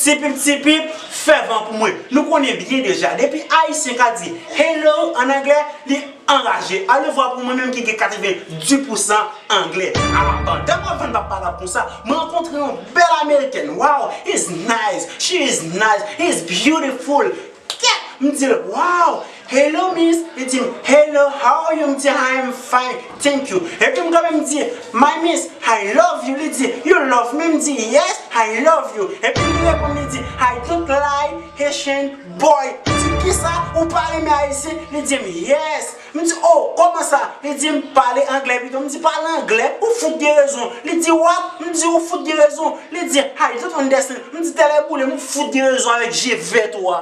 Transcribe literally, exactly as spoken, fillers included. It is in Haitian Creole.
Tipip, tipip, fè van pou mwen. Nou konnen byen deja, depi Ayisyen ka di hello an anglè, li anraje. Alevwa pou mwen menm ki gen katrevenndis pousan anglè. Ala pandan m ap vann papa la konsa, mwen rankontre yon bèl Amerikèn. Wow, he's nice, she is nice, he's beautiful. Kèt! M di l, wow, hello miss. Li di m, hello, how are you? M di, I am fine, thank you. Epi m kanpe m di, my miss, I love you. Li di, you love me? M di, yes, I love you. Epi li reponn, li di, I don't like Haitian boy. M di, kisa? Ou pa renmen Ayisyen? Li di m, yes. M di, oh, kòman sa? Li di m, pale anglè pito. M di, pale anglè? Ou fout gen rezon. Li di, what? M di, ou fout gen rezon. Li di, I don't understand. M di, tèlè boule, m fout gen rezon avèk je vèt ou a.